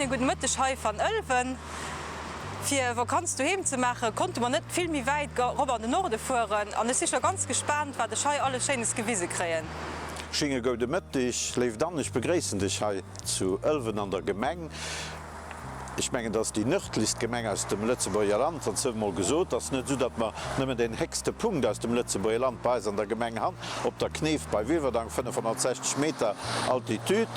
Schéine gudde Mëtteg hei van Ëlwen. Fir Vakanz doheem ze maachen, konnte mer net vill méi wäit rop an den Norde fueren an ech si scho ganz gespaant, wat ech hei alles Schéines gewise kréien. Schénge goude Mëtteg, léif Anne, ech begréissen dech hei zu Ëlwen an der Gemeng. Ech mengen, dat ass déi nërdlichst Gemeng aus dem Lëtzebuerger Land, wann se emol gesot. Ass net esou, datt mer nëmmen deen héchste Punkt aus dem Lëtzebuerger Land bei eis an der Gemeng han, op der Kneef bei Wilwerdang, 560 Meter Altitude,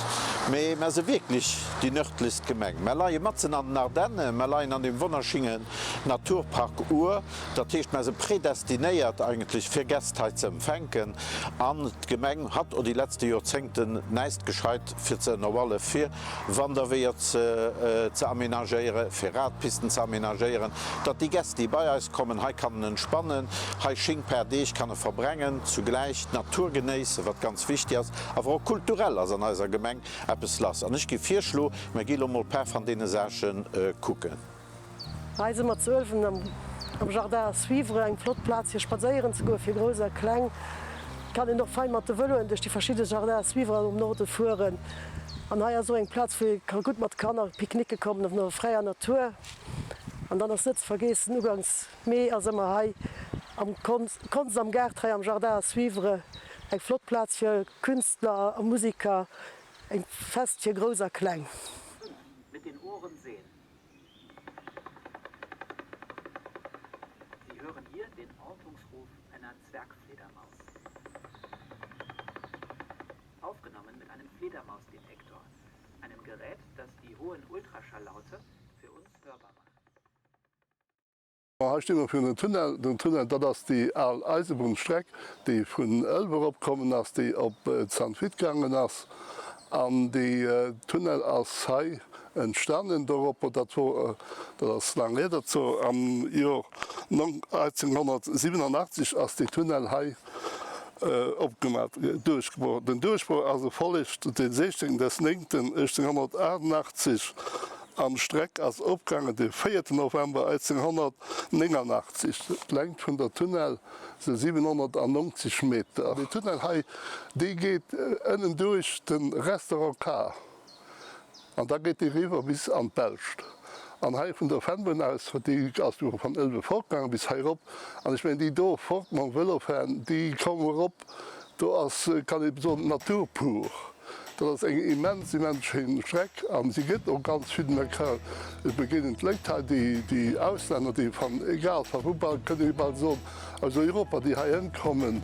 mee mer si wierklech déi nërdlichst Gemeng. Mer leie matzen an den Ardennen, mer leien an deem wonnerschingen Naturpark Our. Dat heescht, mer si predestinéiert eigentlech fir Gäst hei ze empfänken. An d'Gemeng hat o déi letzte Joerzéngten näist gescheit fir ze ënnerhuale fir Wanderweeër ze aménagéieren, fir Radpisten ze aménagéieren, datt déi Gäst, déi bei eis kommen, hei kannen entspannen, hei sching paar Deeg kanne verbrengen, zugläich d'Natur genéissen, wat ganz wichtig ass, awer och kulturell ass an eiser Gemeng eppes lass. An ech géif virschlo, mer gi lo mol paar van deene Saache kucken. Hei si mer zu Uelwen am Jardin à suivre, eng flott Plaz fir spadséieren ze goen, fir Grouss a Kleng. Et kann een och fein mat de Vëloen duerch déi verschidde Jardins à suivre am Norde fueren. An hei ass och eng Plaz wou ee ka gutt mat Kanner picknicke kommen an der fräier Natur. An dann ass net ze vergeessen, ugangs Mee ass ëmmer hei am Konst am Gaart, hei am Jardin à suivre, eng flott Plaz fir Künstler a Musiker, eng Fest fir Grouss a Kleng. Mit den Ohren sehen. Sie hören hier den Ortungsruf einer Zwergfledermaus. Aufgenommen mit einem Fledermausdetektor, einem Gerät, das die hohen Ultraschalllaute für uns hörbar macht. Hei sti mer virun dem Tunnel. Den Tunnel, dat ass déi al Eisebunnstreck, déi vun Ëlwen eropkommen ass, déi op Sankt Vith gaangen ass. An dee Tunnel ass hei entstanen doropper, dat wor, dat ass laang hier, dat wor am Jor 1887 ass dee Tunnel hei opgemat, duerchgebroch. Den Duerchbroch ass erfollegt den 16. des 9. 1888 an d'Streck ass opgaangen de 4. November 1889. D'Längt vun der Tunnel se 790 Meter. Dee Tunnel hei, dee geet ënnen duerch de Restaurant K an da geet dee riwwer bis an d'Belscht. An hei vun der Vennbunn aus, déi ass jo van Ëlwe fortgaangen bis hei erop. An ech mengen, déi do fort mam Vëlo fahren, déi kommen erop, do ass, kann ee soen, Natur pur. Dat ass eng immens, immens schéin Streck an si gëtt och ganz vill. Et begéinen d'Leit hei, déi Auslänner, déi van egal va wou bal, kënnt ee bal soen, aus Europa, déi heihin kommen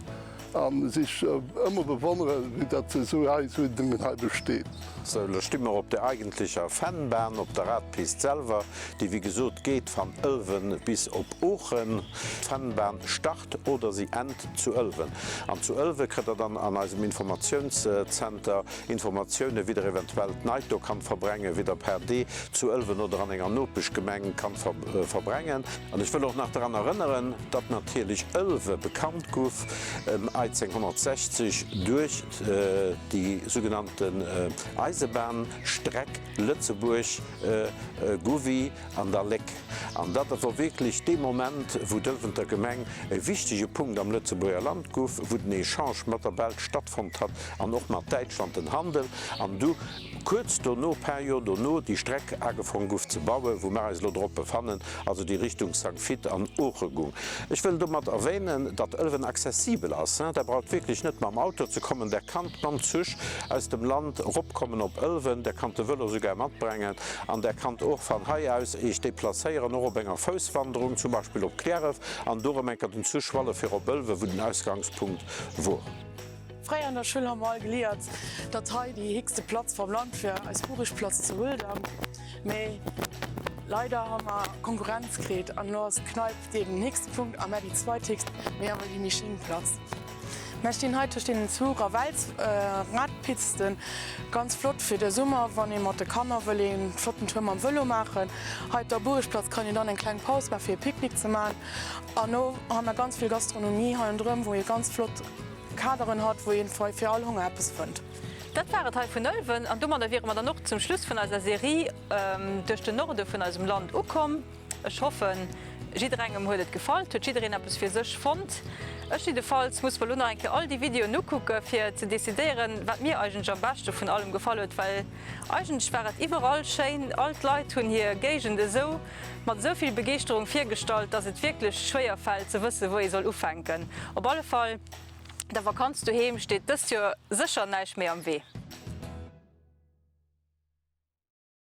a sech ëmmer bewonneren, wéi dat esou hei, esou een Dëngen hei besteet. Sou, lo sti mer op der eigentlecher Vennbahn, op der Radpist selwer, déi wéi gesot geet van Ëlwen bis op Oochen. D'Vennbahn start oder si ennt zu Ëlwen. An zu Ëlwe kritt der dann an eisem Informatiounszenter Informatioune wéi der eventuell d'Neit do kann verbrengen, wéi der per Dee zu Ëlwen oder an enger Nopeschgemeng kann verbrengen. An ech wëll och nach dran erënneren, datt natierlech Ëlwe bekannt guff ëm 1860 duerch déi sougenannten Eisebahnstreck Lëtzebuerg, Gouvy an der Léck. An dat wor wierklech dee Moment, wou d'Ëlwenter Gemeng e wichtege Punkt am Lëtzebuerger Land guff, wou den Echange mat der Belsch stattfonnt hat an och mat Däitschland den Handel. An du kuerz dono, paar Joer dono, déi Streck agefong guff ze bauen, wou mer eis elo drop befannen, also déi Richtung Sankt Vith an Ooche gung. Ech wëll domat erwähnen, datt Ëlwen accessibel ass. Der braucht wierklech net mam Auto ze kommen, der kannt mam Zuch aus dem Land eropkommen op Ëlwen, der kannt de Vëlo sougar matbrengen an der kannt och van hei aus Eech deplacéieren, och op enger Fousswanderung, zum Beispill op Cliärref, an do rëm enker den Zuch huale fir op Ëlwen, wou den Ausgangspunkt wor. Fréier an der Schull hu mer all geliert, datt hei déi héchste Platz vam Land wier, eis Buregplatz zu Huldang. Mee leider hu mer Konkurrenz kritt an elo ass d'Kneip déi den héchste Punkt a mär déi zweithéchst, mee awer déi méi schéin Platz. Mär stinn hei tëscht deenen zwou Ravels Radpisten. Ganz flott fir de Summer, wann ee mat de Kanner wëll ee flotten Tour mam Vëlo maachen. Hei op der Buregplatz kann een dann eng kleng Paus maachen fir e Picknick ze maachen. An no hu mer ganz vill Gastronomie hei ronderëm, wou ee ganz flott Kaderen hat, wou een fir all Honger eppes fënnt. Dat war et hei vun Ëlwen an domadder wiere mer dann och zum Schluss vun eiser Serie duerch den Norde vun eisem Land ukomm. Ech hoffen. Jidderengem huet et gefall, et huet jiddereen eppes fir sech fonnt. Ech jiddefalls muss mer lo nach eng Kéier all déi Videoen ukucke fir ze decidéieren, wat mir eigentlech am beschte vun allem gefall huet, well eigentlech war et iwwerall schéin. All d'Leit hunn hir Géigend esou mat esou vill Begeeschterung virgestallt, dass et wierklech schwéier fält ze wësse wou ee soll ufänken. Op alle Fall, der Vakanz doheem steet dëst Joer sécher näischt méi am Wee.